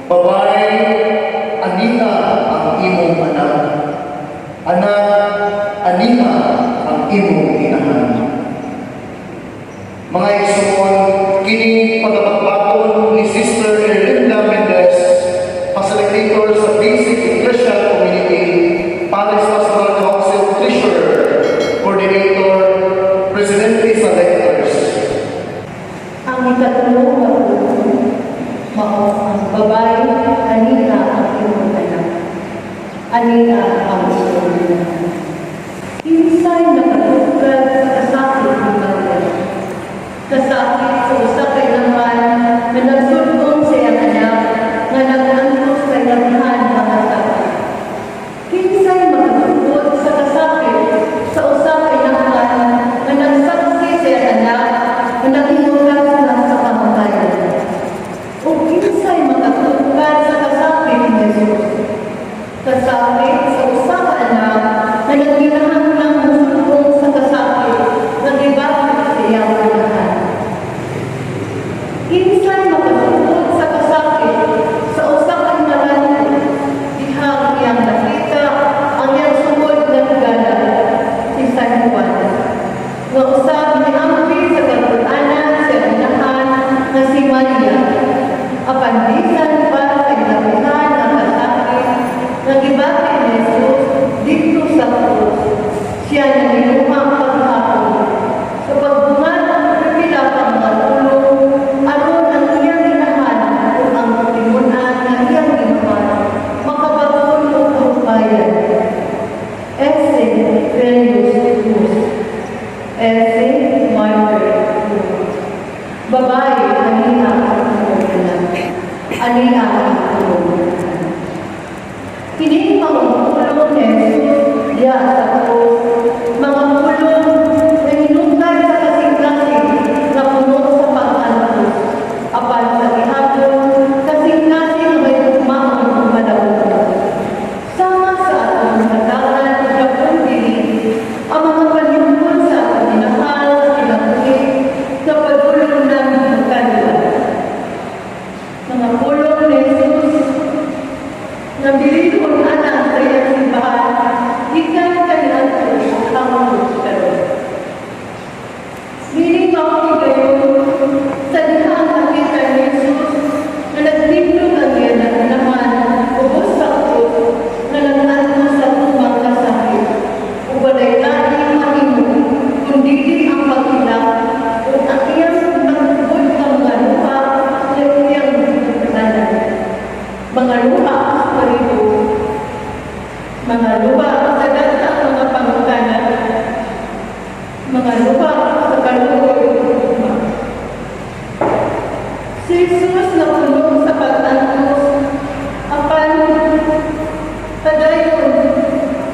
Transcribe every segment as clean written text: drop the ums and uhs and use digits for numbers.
Babae, ania ang imong anak. Anak, ania ang imong inahan. Mga igsoon, kini pagkabakbakon ni Sister Erlinda Mendez, facilitator sa Basic Ecclesial Community, Parish Pastoral Council Treasurer, Coordinator, Presidente sa Lectors. Ang ikatulo nga pulong mao ang "Babae, ania ang imong anak. Ania ang imong inahan." Kinsay nakatukad sa kasakit ni Maria? Kasakit sa usa ka inahan nga nagsul-ong sa iyang anak nga nag-antos sa ilamihan nga kasakit. Kinsay makatukod sa kasakit sa usa ka inahan nga nagsaksi sa iyang anak nga naghinugas na sa kamatayon? O kinsay makatukad sa kasakit ni Jesus? Kasakit sa usa ka anak na nagkinahanglang musul-ong sa kasakit nga gibati sa iyang inahan. Kinsay makatukod sa kasakit sa usa ka ignorante dihang iyang nakita ang iyang sugod nga higala, si San Juan, nga usab niampi sa katul-anan sa inahan nga si Maria, apan bisan pa sa ilamihan nga kasakit nga gibati ni Jesus didto sa krus, siya nangiluha paghapon sa pagbungat pila ka mga pulong aron ang iyang inahan ug ang timun-an nga iyang gimahal makabaton og kahupayan. Ecce filius tuus. Ecce mater tua. Babae, ania ang imong anak. Ania ang imong inahan. Kini maong pulong ni Jesus diha sa krus, mga pulong na hinungdan sa kasing-kasing nga puno sa pag-antos, apan sa gihapon kasing-kasing nga may hugmaon ug malawom. Sama sa atong hatagan ug dakong dili, ang mga panlungkod sa atong inahan sa kinabuhi na padulong ng magkaliwat. Mga pulong ni Jesus nga bilihon ana sa iyang simbahan gikan kaniadto hangtod karon. Niini mao higayon sa dihang nakita ni Jesus nga nagtindog ang iyang inahan ubos sa krus nga nag-antos sa tumang kasakit ug walay laing mahimo kun dili ang paghilak ug ang iyang nagbukod nga mga luha nga iyang gitanan. Mga luha sa palibot, mga luha sa dagkang mga pangutana, mga luha sa kaluoy ug gugma. Si Jesus na puno sa pag-antos, apan padayon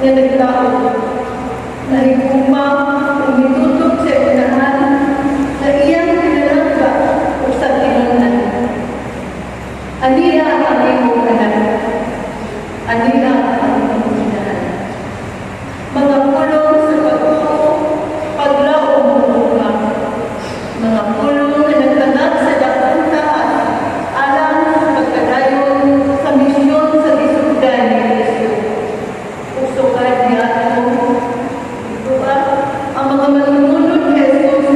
nga naglaom, nahigugma ug mitutok sa inahan na iyang pinalangga ug sa tinunan. Ania ang imong anak. Ania ang imong inahan. Mga pulong sa pagtuo, paglaom ug gugma. Mga pulong na nagtangag sa dakong taas alang sa pagkadayon sa misyon sa gisugdan ni Kristo. Ug sukad niadto, ituan ang mga manununod ni Jesus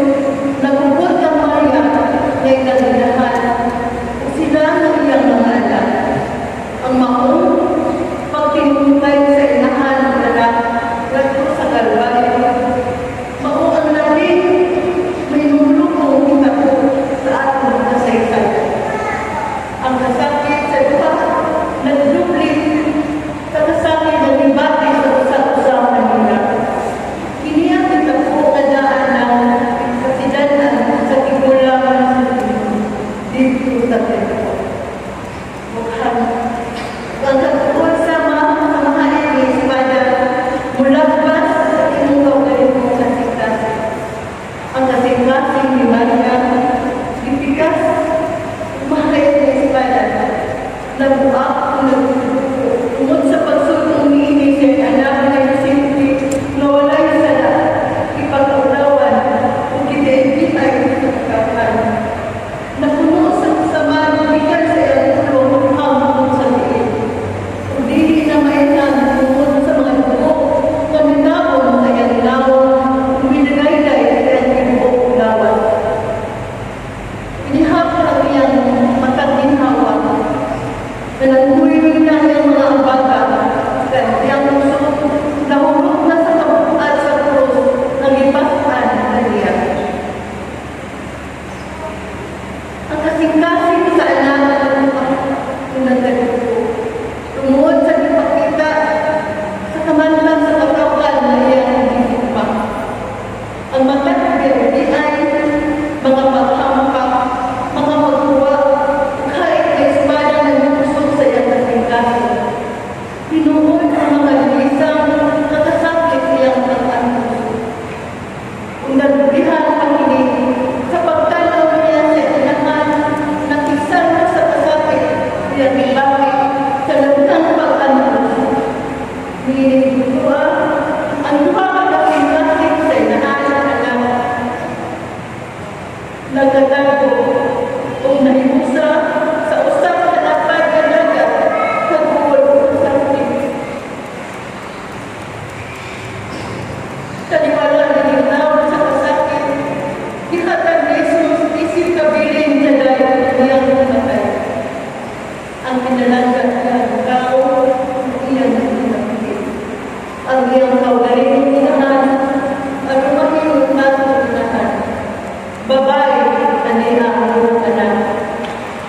nagupod kang Maria nga ilang inahan ug sila ng iyang mga anak. Ang maong pagtinungkay sa inahan ng anak ngadto sa Kalbaryo mao ang labing mahinumdumong hitabo sa atong kasaysayan. Ang kasakit sa duha nagdubli sa kasakit nga gibati sa usa-usa kanila. Kini ang hitabo nga daan ng kasidanan sa tigulang sa Ginoo didto sa templo. Bughan. Ang katuod sa mahain nga espada mulagpas sa imong kaugalingong kasing-kasing. Ang kasing-kasing ni Maria gipikas mahain nga espada. Nabuak tungod sa pagsulong niini sa iyang anak nga inosente nga walay sala, ipagkaulawan ug gitiay-bitay sa katawhan. Napuno sa kasamaan gikan sa iyang ulo.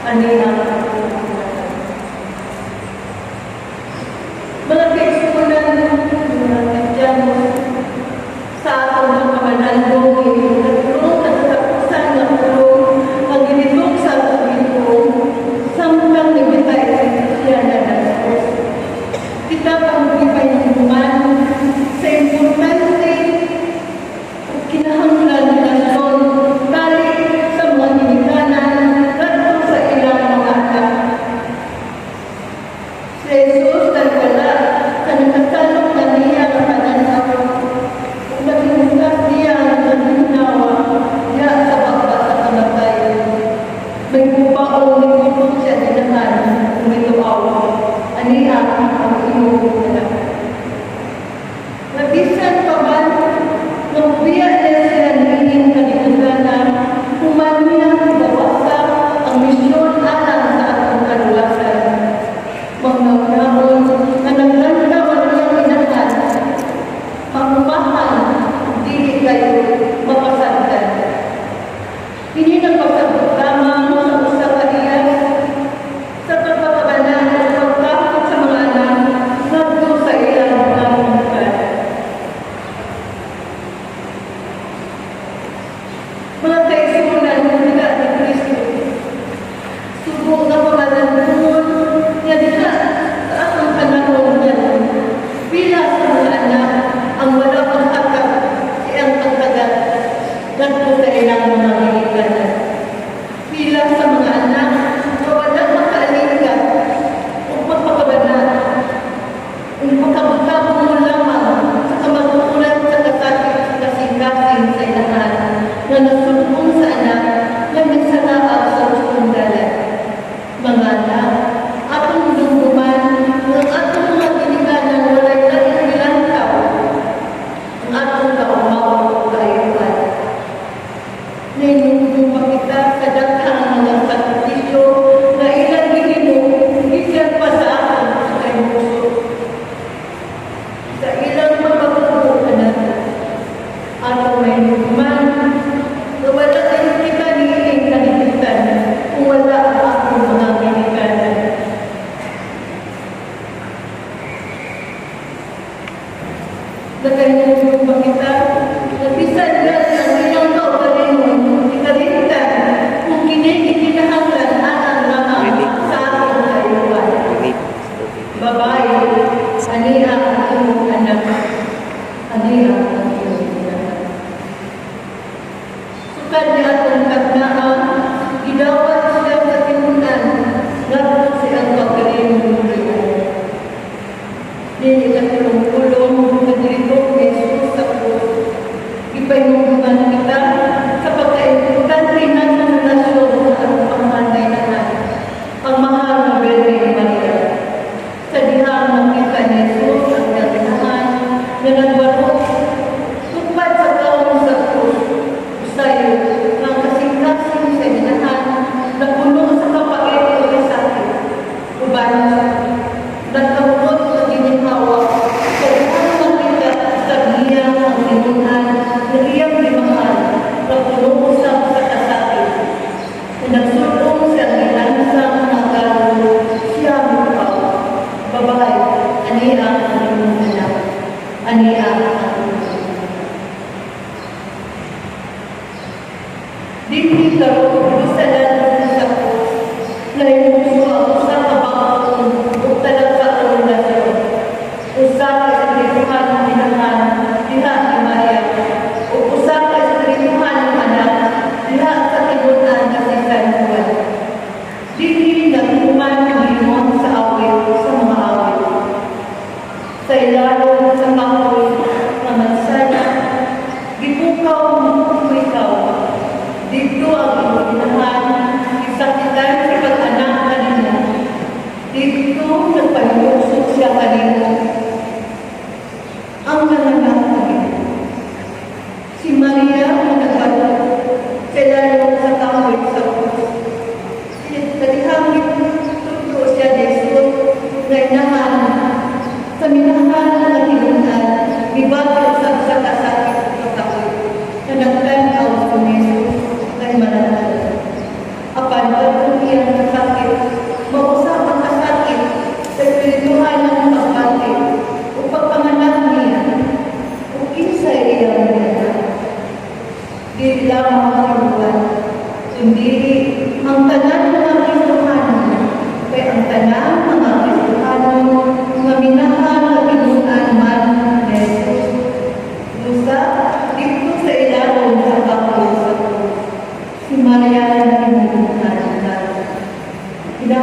Ani ang atong inahan. Mga kaigsuonan, mga Kristiyano, sa atong mga kamanandong katulong sa katapusan nga pulong ang ginitok sa atong Ginoo samtang nagbitai siya na Diyos. Kita pang gipahinumduman sa importante ug kinahanglan relasyon tali sa mga ginikanan ngadto sa ilang mga anak. Si Jesus nagwala sa nakasalok na niya nga pananaw ug nagihugas niya ang kaginhawa diha sa baba sa kamatay. May kubaong nigutok siya dinahan ug mituaw. Ania ang imong anak. Mabisan pa man nga mubiya na siya niining kalibutan, human niya gawasa ang misyon alang sa atong kaluwasan. Mga nga naglantaw ang iyang inahan, pangumahan, dili kayo mapasagdan. Kini nagpasabot lamang sa usa ka iyas sa pagpakabanal at pagtakot sa mga anak ngadto sa ilang mga. Mga kaigsuonan, mga ni Kristo,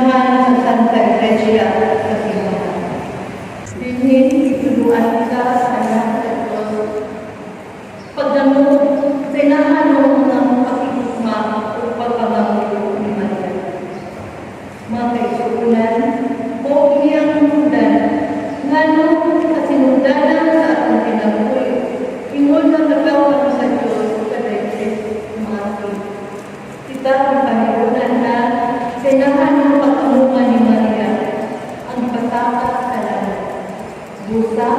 Inahan sa Santa Iglesia sa simbahan. Dinhi gitudloan ka sa anak sa Diyos. Pagdamo sa inahan ng pakigugma o pagpangamuyo ni Maria. Mga kaigsuonan, mao kini ang hinungdan ngano kasinugdanan sa atong kinabuhi ingon nga katawhan sa Diyos sa Diocese Mati. Kita pahirunan na sa inahan ng pag-amuman ni Maria ang pasaka sa langit. Busa,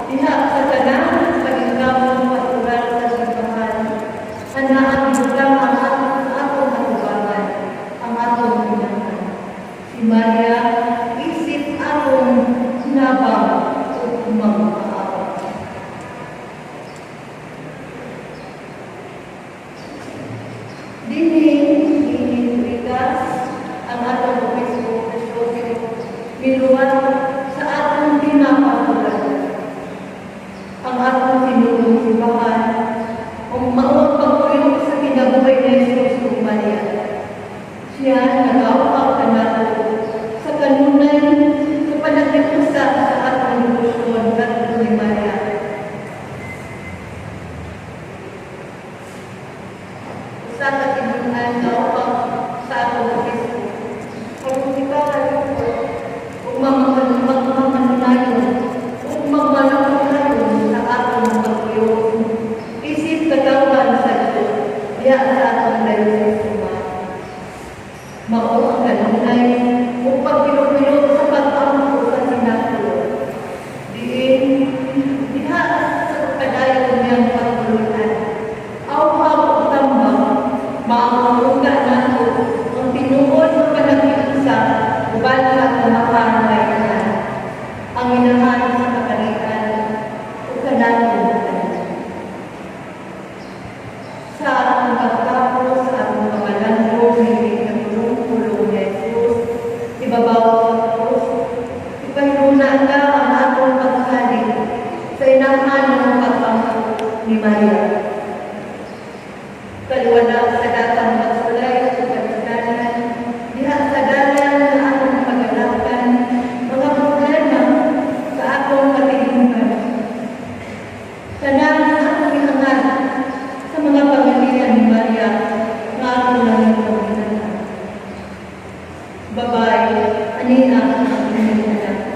diha sa tanang pag-ikamong pastoral sa simbahan, anaa gibutang ang atong atubangan, ang atong inahan. Si Maria, isip atong nabang ug magpaawa. Dinhi, gihintrikas ang atong obispo Presyosio miluwat sa atong pinapatulan. Ang atong sinulong simbahan, ug mao ang pagtuyo sa kinabuhi ni Jesus ug Maria. Siya nag-awhag kanato sa kanunay sa panaghiusa sa atong debosyon ngadto ni Maria. Usa ka tinun-an nga awhag sa atong obispo. Aron kita nalipot ug magmakanunayon ug magmalakayon sa atong pagtuyo isip katawhan sa Diyos diha sa atong diocese man. Mao ang kanunay ug pagpilo-pilo sa pag-ampo sa sinakulo. Diin diha sa pagpadayon niyang pagtulunan. Awhag ug tambang maamuluga nato ang tinuod nga panaghiusa uban sa amahan nga inahan. Ang inahan sa kaparian ug kanatong tanan. Sa atong pagtapos sa atong pamalandong niining katulong-pulong ni Jesus, ibabaw sa krus, ipahinuna ta ang atong pagsalig sa inahan ng pag-ampo ni Maria. Kaliwala sa datang pagsulay sa kalisdanan, diha sa dalan sa atong pagalakan, mga problema sa atong katilingban. Tanan atong ihangad sa mga pangalian ni Maria nga atong langitong inahan. Babay, ania ang inyong anak.